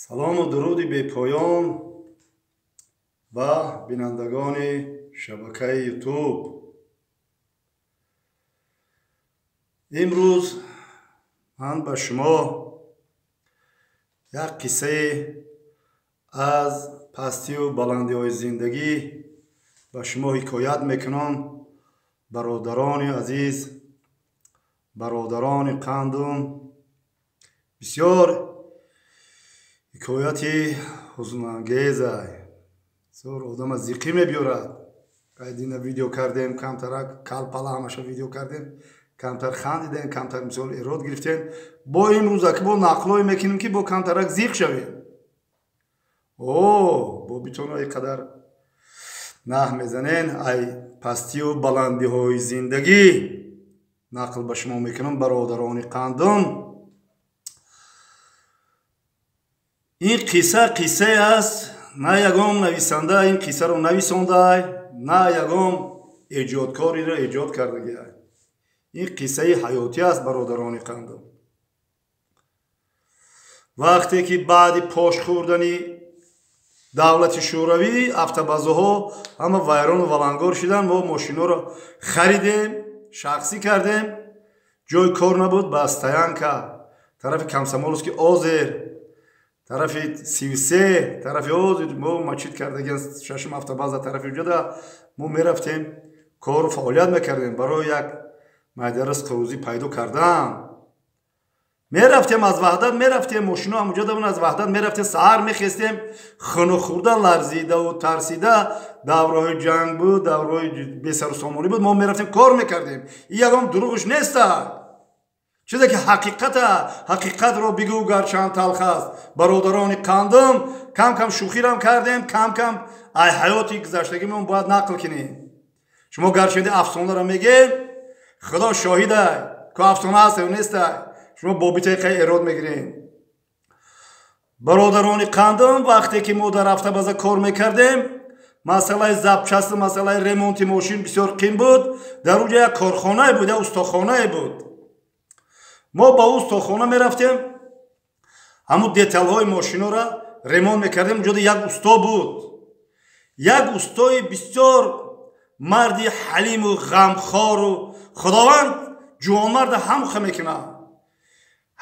Салому дуруди бепоён ба бинандагони шабакаи Ютуб. Имрӯз ман ба шумо як қиссае аз пастию баландиҳои зиндагӣ ба шумо ҳикоят мекунам. Бародарони азиз, бародарони қандум, бисёр ҳикояти ҳузнангезай, бисёр одама зиқӣ мебиёрад. Қайдина видео кардем, камтарак калпала ҳамаша видео кардем, камтар хандидем, камтар мисол эрод гирифтем. Бо имрӯза ки бо нақлое мекунем, ки бо камтарак зиқ шавем. О, бо битона и қадар наҳ мезанен. Ай пастию баландиҳои зиндагӣ нақл ба шумо мекунам, бародарони қандум. Ин қисса қиссае аст, на ягон нависанда ин қиссаро нависондай, на ягон эҷодкориро эҷод кардагиай. Ин қиссаи ҳаётӣ аст, бародарони қандум. Вақте ки баъди пош хӯрдани давлати шӯравӣ автобазаҳо ҳама вайрону валангор шиданд, мо мошиноро харидем, шахсӣ кардем, ҷои кор набуд, ба стоянка тарафи Комсомоловский озер, тарафи 33, тарафи озер мо мачид кардагиан шашум автобаза тарафи уҷода мо мерафтем, кору фаъолият мекардем барои як майда ризқу рӯзӣ пайдо кардан. Мерафтем аз Ваҳдат, мерафтем, мошино ҳамуҷода бун, аз Ваҳдат мерафтем, саҳар мехестем, хунухӯрда, ларзидаву тарсида, давраҳои ҷанг буд, давраҳои бесарусомонӣ буд, мо мерафтем, кор мекардем. Ин ягон дурӯғш неста, чизе ки ҳақиқата, ҳақиқатро бигӯ гарчанд талх аст. Бародарони қандум, кам кам шӯхирам кардем, кам кам ай ҳаёти гузаштагимон бояд нақл кунем. Шумо гарчанде афсонаро мегӯед, худо шоҳидай, ку афсона ҳаст ё нестай, шумо бобитаи қай эрод мегирем. Бародарони қандум, вақте ки мо дар автобаза кор мекардем, масъалаи запчасту масъалаи ремонти мошин бисёр қим буд. Дар уҷа як корхонае буд, як устохонае буд. Мо ба устохона мерафтем, ҳамун деталҳои мошинора ремонт мекардем. Уҷода як усто буд, як устои бисёр марди ҳалиму ғамхору худованд ҷувонмарда ҳамха мекунад.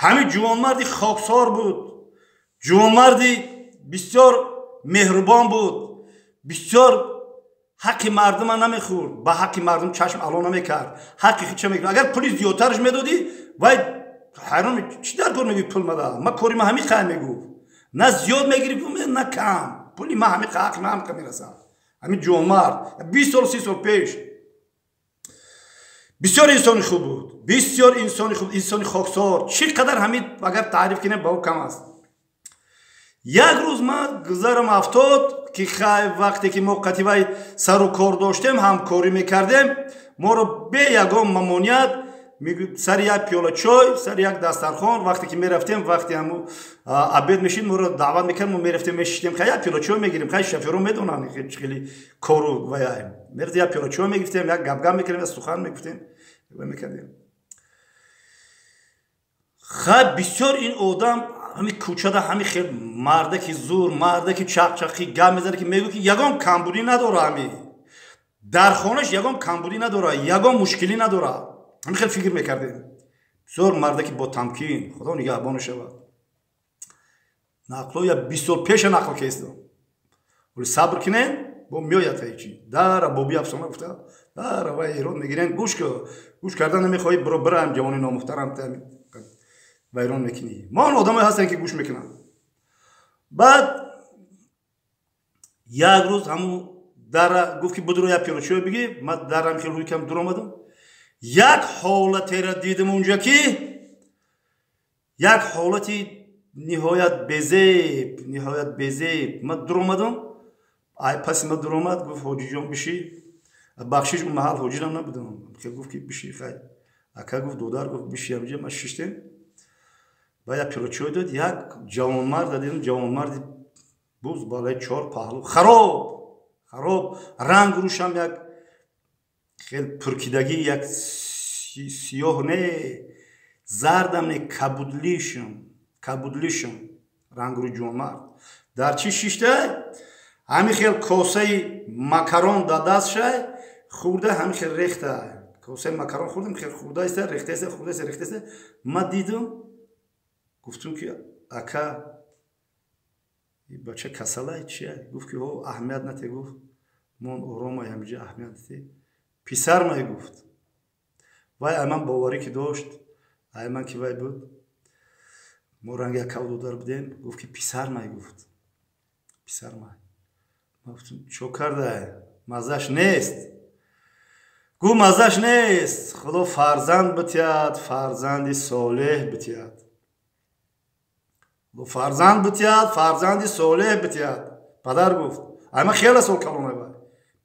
Ҳамин ҷувонмарди хоксор буд, ҷувонмарди бисёр меҳрубон буд, бисёр ҳаққи мардума намехӯрд, ба ҳаққи мардум чашм ало намекард, ҳаққи худша мекард. Агар пули зиёдтараш медодӣ, вай ҳайрон, чӣ дар кор мегӯи пул мада, ма кори ма ҳамин қай мегуфт, на зиёд мегирифт, на кам, пули ма ҳамин ҳаққи ма ҳамин мерасад. Ҳамин ҷувонмард 20 сол 30 сол пеш бисёр инсони хуб буд, бисёр инсони хуб, инсони хоксор. Чӣ қадар ҳамин агар таъриф кунем, ба ӯ кам аст. Як рӯз ман гузарам афтод, ки хай вақте ки мо қативай сару кор доштем, ҳамкорӣ мекардем, моро бе ягон мамоният сари як пиёла чой, сари як дастархон вақте ки мерафтем, вақте ҳаму обед мешид, моро даъват мекард, мо мерафтем, мешиштем, хай як пиёла чой мегирем, хай шофёро медонанд хеле кору ваяем, мерафтем як пиёла чой мегирифтем, як гапгап мекардем, як сухан мегуфтем, мекардем. Хай бисёр ин одам ҳамин кӯчада ҳамин хел мардаки зур, мардаки чақчақӣ гап мезанад, ки мегӯ ки ягон камбудӣ надора, ҳамин дар хонаш ягон камбудӣ надора, ягон мушкилӣ надора. Ҳамин хел фикр мекардем. Бисёр мардаки ботамкин, худо нигаҳбону шавад. Нақло я 20 сол пеша нақл кестам. Вале сабр кунем, бо меояд ҳечи. Дара боби афсона гуфта, дара вай эрод мегирен, гӯш ку, гӯш кардан намехоҳӣ, биро бираам ҷавони номухтарам вайрон мекунӣ. Мо он одамое ҳастем, ки гӯш мекунанд. Баъд як рӯз ҳамун дара гуфт, ки будро як пиёла чой бигир. Ман дарам хел ҳуй кам дур омадам, як ҳолатеро дидам унҷа, ки як ҳолати ниҳоят безеб, ниҳоят безеб. Ман дур омадам, ай паси ма дур омад, гуфт: ҳоҷиҷон, биши. Бахшиш, он маҳал ҳоҷирам набудам. Гуфт, ки биши, хай ака, гуфт, додар, гуфт, биши ҳамҷа. Ма шиштем, ба як пиёла чой дод. Як ҷавонмарда дидам, ҷавонмарди буз балаи чор паҳлу, хароб хароб, ранг рӯшам як хел пуркидагӣ, як сиёҳ не, зардам не, кабудлишам, кабудлишам Рангрӯи ҷонмард дар чӣ шиштай? Ҳамин хел косаи макарон дар дастшай, хӯрда, ҳамин хел рехта. Косаи макарон хӯрдам, хел хӯрдаиста, рехтаиста, хӯрдаиста, рехтаиста. Ма дидум, гуфтум ки ака, бача касалай чия? Гуфт ки о, аҳамият нате, гуфт, мон оромай, ҳамиҷа аҳамият нате. Писармай, гуфт. Вай айман боварӣ ки дошт, айман ки вай буд, мо ранги акаву додар будем. Гуфт ки писармай, гуфт, писармай. Ма гуфтум, чо кардай, маззаш нест? Гуфт, маззаш нест, худо фарзанд битиҳад, фарзанди солеҳ битиҳад, фарзанд битиҳад, фарзанди солеҳ битиҳад. Падар гуфт, айма хеле сол калонай, вай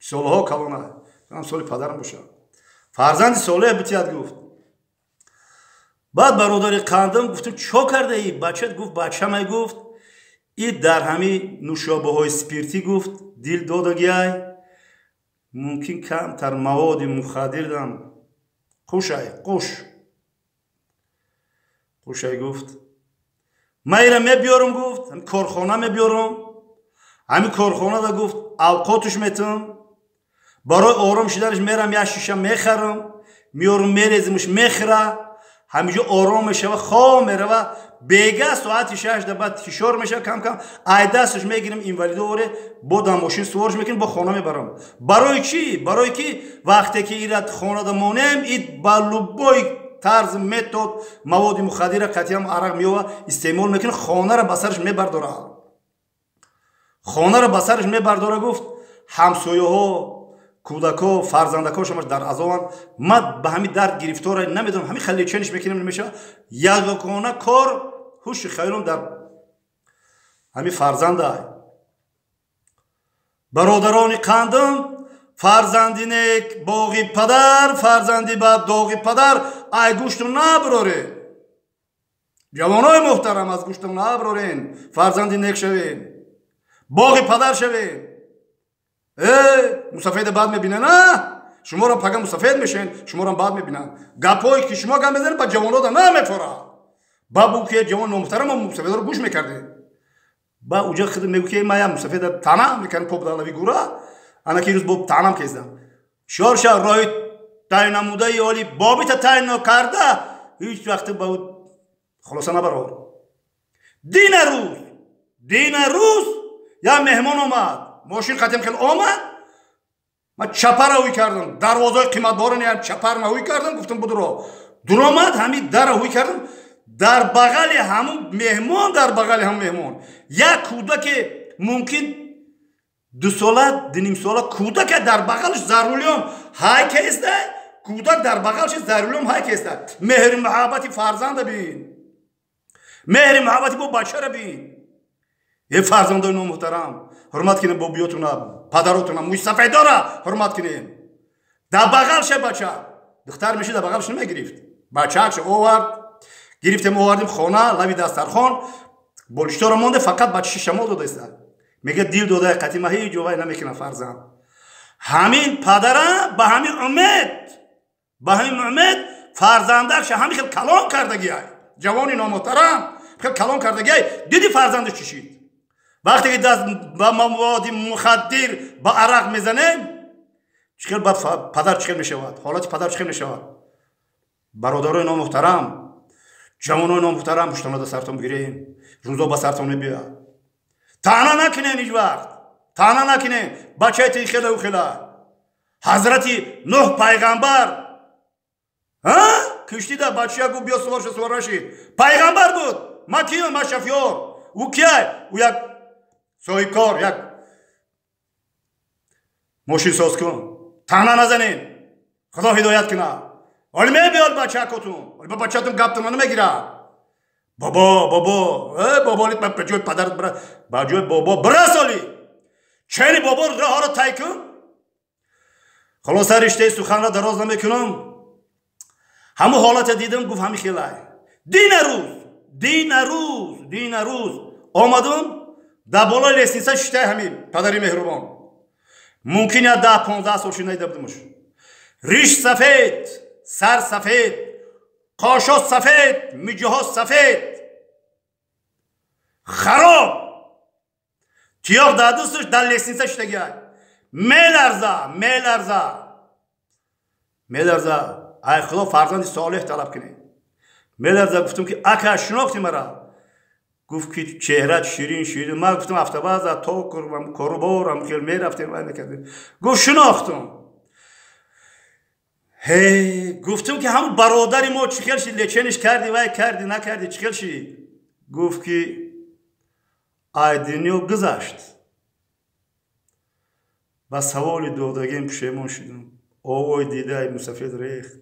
солҳо калонай, ам соли падарам бошад, фарзанди солеҳ битиҳад, гуфт. Баъд бародари қандам, гуфтум, чо кардаи бачат? Гуфт, бачамай, гуфт, и дар ҳами нӯшобаҳои спиртӣ, гуфт, дил додагиай, мумкин камтар маводи мухаддирдам қушай, қуш қушай, гуфт. Ман ира мебиёрам, гуфт, ҳами корхона мебиёрам, ҳами корхонада, гуфт, авқотуш метам, барои ором шиданаш мерам, як шиша мехарам, меёрам, мерезимш, мехӯра, ҳамиҷо ором мешава, хоб мерава. Бега соати 6 да баъд ҳушёр мешава кам кам, ай дасташ мегирем, инвалидоре бо дар мошин суворш мекунем, бо хона мебарам. Барои чӣ? Барое ки вақте ки ира хонада монем, и ба любой тарз, метод маводи мухаддира қатъиам арақ меёва, истеъмол мекунад, хонара ба сараш мебардора, хонара ба сараш мебардора, гуфт. Ҳамсояҳо, кӯдако, фарзандако шамаш дар азобанд. Ман ба ҳамин дард гирифтора, намедонам, ҳамин хел лечение ш мекунем, намешава. Ягона кор, ҳуши хаёлам дар ҳамин фарзанда. Бародарони қандам, фарзанди нек боғи падар, фарзанди бад доғи падар. Ай гӯштум наброрен, ҷавонои муҳтарам, аз гӯштум наброрен, фарзанди нек шавен, боғи падар шавен. Э, мусафеда бад мебинан, а шуморо пага мусафед мешен, шуморо бад мебинанд. Гапҳое ки шумо гап мезанед, ба ҷавонода намефора. Ба бу ки ҷавон номуҳтарам, мо мусафедоро гӯш мекардем. Ба уҷа худ мегӯ ки мая мусафеда тана мекардем, поп далави гура ана ки рӯз бо танам кездам. Шор ша роҳи тай намудаи оли бобита тай накарда, ҳеҷ вақт ба хулоса набарор. Дина рӯз, дина рӯз як меҳмон омад, мошин қатем хел омад, ман чапара ҳуй кардам, дарвозаи қиматбора неам, чапарма ҳуй кардам, гуфтам, будуро дуромад, ҳамин дара ҳуй кардам, дар бағали ҳамун меҳмон, дар бағали ҳамун меҳмон як кӯдаке, мумкин 2 сола, 2.5 сола кӯдаке дар бағалш за рулём ҳай кеста, кӯдак дар бағалш за рулём ҳай кеста. Меҳри муҳаббати фарзанда бин, меҳри муҳаббати бо бачара бин. Е, фарзандои номуҳтарам, ҳурмат кунем бобиётуна, падаротуна, мӯйсафедора ҳурмат кунем. Дар бағалше бача, духтар меши, дар бағалш намегирифт, бачаакша овард, гирифтем, овардем хона, лави дастархон болишторо монде, фақат бачаши шамол додаиста. Мега, дил дода қатима, ҳеҷ ҷо вай намекунам. Фарзанд ҳамин падара ба ҳамин умед, ба ҳамин умед фарзандакша ҳамин хел калон кардагиай. Ҷавони номуҳтарам, хел калон кардагиай, диди фарзандаш чӣ шид? Вақте ки даст ба маводи мухаддир, ба арақ мезанем, чӣ хел ба падар, чӣ хел мешавад ҳолати падар, чӣ хел мешавад? Бародарои номуҳтарам, ҷавонои номуҳтарам, пуштонада сартон бигирем, рӯзо ба сартон мебиёяд. Таъна накунен, ҳеҷ вақт таъна накунен, бачаи ти хелаю хела. Ҳазрати Нуҳ пайғамбар киштида бачия гуфт, биё сувор ша, сувор нашид. Пайғамбар буд. Ма кием? Ма шофёр. Ӯ кияй? Ӯ як соҳибкор, як мошинсоз кун. Таъна назанем, худо ҳидоят кунад. Оли мебиёд бачакотун, оли ба бачатун гаптона намегирад. Бобо, бобо, э бобо, ба ҷои падарат бира, ба ҷои бобо бирас, оли чени бобо роҳро тай кун. Хулоса, риштаи суханро дароз намекунам. Ҳамун ҳолате дидам, гуфт, ҳами хелай. Дина рӯз, дина рӯз, дина рӯз омадум, дар болои лестница шиштаи ҳамин падари меҳрубон, мумкин як 10-15 сол шуд надида будамш. Риш сафед, сар сафед, қошо сафед, миҷаҳо сафед, хароб. Тиёқ дар дасташ, дар лестница шидагиай. Меларза, меларза, меларза. Ай Худо фарзанди солеҳ талаб кунед. Меларза. Гуфтам, ки ака, шинохти мара? Гуфт, ки чеҳрат ширин ширин. Ман гуфтам, автобаза то коруборам хел мерафтем, вай мекардем. Гуфт, шинохтум. Ҳе, гуфтам, ки ҳамун бародари мо чӣ хел шид? Лечение ш карди, вай карди, накарди, чӣ хел шид? Гуфт, ки ай дунё гузашт. Ба саволи додагим пушемон шудам. Овои дидаи мусафед рехт.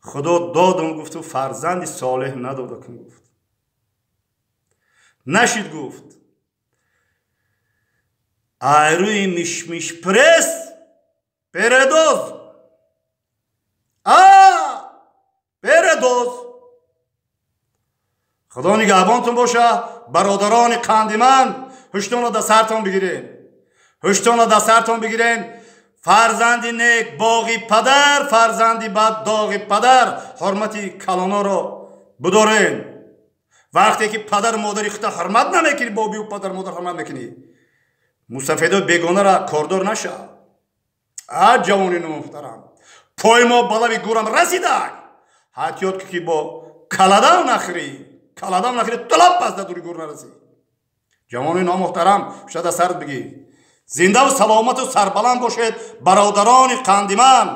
Худо додам гуфту, фарзанди солеҳ надода кун, гуфт. Нашид, гуфт. Айрӯи мишмиш пресс передоз, а передоз. Худо нигаҳбонтон боша, бародарони қанди ман. Ҳуштонро да сартон бигирен, ҳуштонро да сартон бигирен. Фарзанди нек боғи падар, фарзанди бад доғи падар. Ҳурмати калоноро бидорен. Вақте ки падару модари худта ҳурмат намекунӣ, бобиу падару модар ҳурмат мекунӣ, мусафедои бегонара кордор наша. А ҷавони муҳтарам, пои мо ба лаби гӯрам расидаг. Ҳатёт ки бо каладав нахӯрӣ, каладав нахӯрӣ, талаб пас да дури гӯр нарасӣ. Ҷавони номуҳтарам, шада сард бигӣ. Зиндаву саломату сарбаланд бошед, бародарони қанди ман.